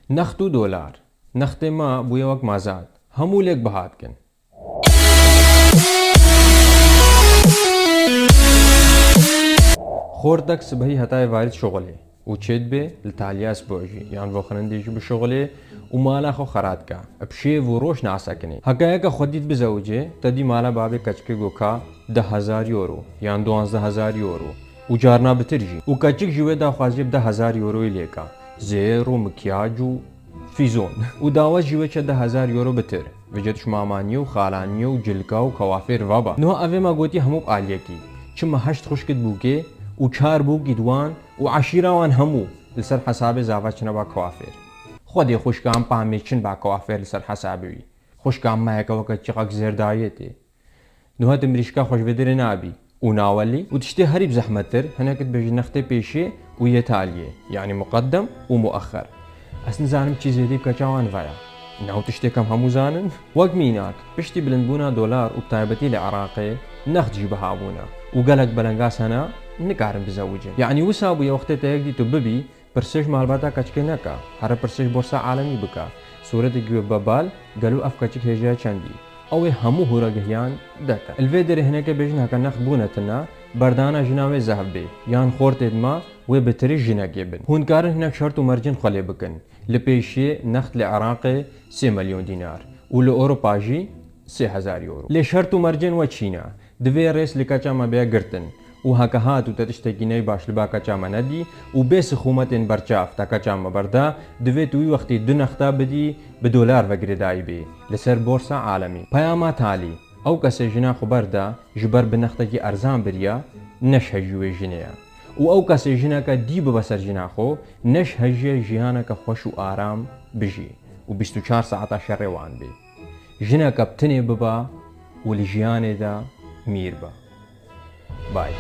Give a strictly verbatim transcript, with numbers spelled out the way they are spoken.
Next û dolar. Nextê me bûye wek mazat. Hemû lêk biha dikin. Xortek sibehî heta êvarî dişuxulê û çêdibe li taliya sibojî yan voxirindê jî bişuxulê û mala xwe xera dike. Bi şêv û roj nasekinê. Heke yeke xwe dît bizewicê, te dî mala babê keçikê go ka deh hezar euro yan duwazdeh hezar euro û carna bitir jî. Û keçik ji wê daxwaziye bi deh hezar euroyê lêka. Zêr û mikyac û fîzon. Û dawa ji wê çe deh hezar euro bitir. Vêca tu ji mamaniye û xalaniye û cilka û kewafêr vaba. Niha evê me gotî hemû bi aliyekî. Çima heşt xwişkit bûkê û çar bûkî diwan û eşîra wan hemû li ser hesabê zava çine ba kewafêr. Xwedê xwişka em pamê çin ba kewafêr li ser hesabê wî. Xwişka me heke weke çiqek zêrdayê tê. Niha tu mirîşka xwe ji vê derê nabî û nawelî û tiştê herî bi zehmettir, hinek dibêjin nextê pêşê û yê taliyê, yanî muqeddem û muexxer. Ez nizanim çi zêdî bi keça wan ve ye. Nav tiştê kem hemû zanin? Wek mînak, piştî bilindbûna dolar û bi taybetî li Iraqê, next jî biha bûne û gelek belengaz hene nikarin bizewicin. Yanî wisa bûye wextê te yek dî tu bibî, pirsê ji malbata keçikê neke, here pirsê ji borsa alemî bike. Sûretekî wê bibe bal, gelo ev keçik hêjaya çendî? Ew ê hemû hûregihiyan dete. Li vê derê hinekê bêjin heke next bûne tune, berdana jina wê zehf bê, yan xortê dima wê bi tirî jinekê bin. Hûn dikarin hinek şert û mercên xwe lê bikin. Li pêşiyê next li Iraqê sê milyon dînar û li Ewropa jî sê hezar euro. Lê şert û mercên we çî ne? Divê rêz li keça me bêya girtin û heke hat û te tiştekî ney baş li ba keça me nedî û bê sixûmetên berçav te keça me berda, divê tu wî wextî du nexta bidî bi dolar ve girêdayî bê li ser borsa alemî. Peyama talî, ew kesê jina xwe berda ji ber bi nextekî erzan biriya, ne ji hejî wê jinê ye. Û ew kesê jineke dî bibe ser jina xwe, ne ji hejî ye jiyaneke xweş û aram bijî û bîst û çar saeta şerê wan bê. Jineke bi tinê biba û li jiyanê de mîr be. Bay.